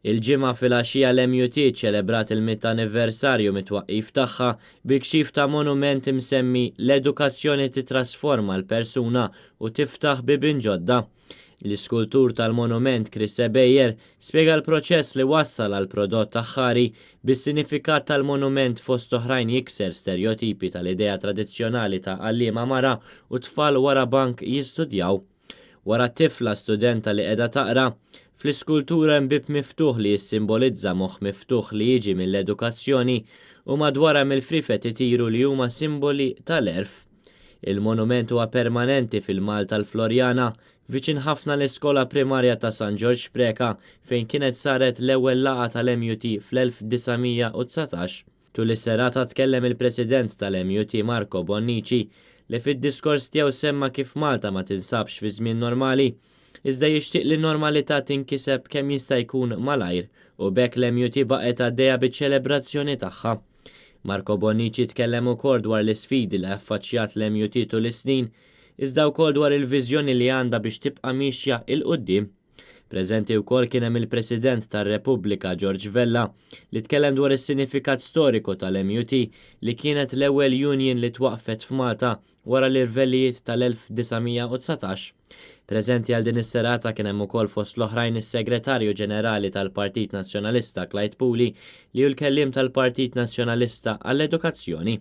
Il-Ġimgħa filgħaxija l-MUT ċċelebrat il-mitt anniversarju mit-twaqqif tagħha bil-kxif ta' monument imsemmi 'L-Edukazzjoni Tittrasforma l-Persuna u Tiftaħ Bibien Ġodda'. L-iskultur tal-monument Chris Ebejer spjega l-proċess li wassal għall-prodott aħħari bis-sinifikat tal-monument fost oħrajn jikser sterjotipi tal-idea tradizzjonali ta' għalliema mara u tfal wara bank jistudjaw. Wara tifla studenta li qiegħda taqra, fl-iskultura hemm bieb miftuħ li jissimbolizza moħħ miftuħ li jiġi mill-edukazzjoni u madwarha hemm il-friefet itiru li huma simboli tal-għerf. Il-monument huwa permanenti fil-Malta l-Floriana, viċin ħafna l-iskola primarja ta' San Ġorġ Preca fejn kienet saret l-ewwel laqgħa tal-MUT fl-1919. Tul is-serata tkellem il-President tal-MUT Marco Bonnici li fid-diskors tiegħu semma kif Malta ma tinsabx fi żmien normali, iżda jixtieq li n-normalità tinkiseb kemm jista' jkun malajr u b'hekk l-MUT baqgħet għaddejja biċ-ċelebrazzjoni tagħha. Marco Bonnici tkellem ukoll dwar l-isfidi li affaċċjat l-MUT tul is-snin, iżda wkoll dwar il-viżjoni li għandha biex tibqa' miexja 'l quddiem. Preżenti wkoll kien hemm il-President tar-Repubblika George Vella li tkellem dwar is-sinifikat storiku tal-MUT li kienet l-ewwel union li twaqqfet f'Malta wara l-irvellijiet tal-1919. Preżenti għal din is-serata kien hemm ukoll fost l-oħrajn is-Segretarju Ġenerali tal-Partit Nazzjonalista Clyde Puli li hu l-kelliem tal-Partit Nazzjonalista għall-Edukazzjoni.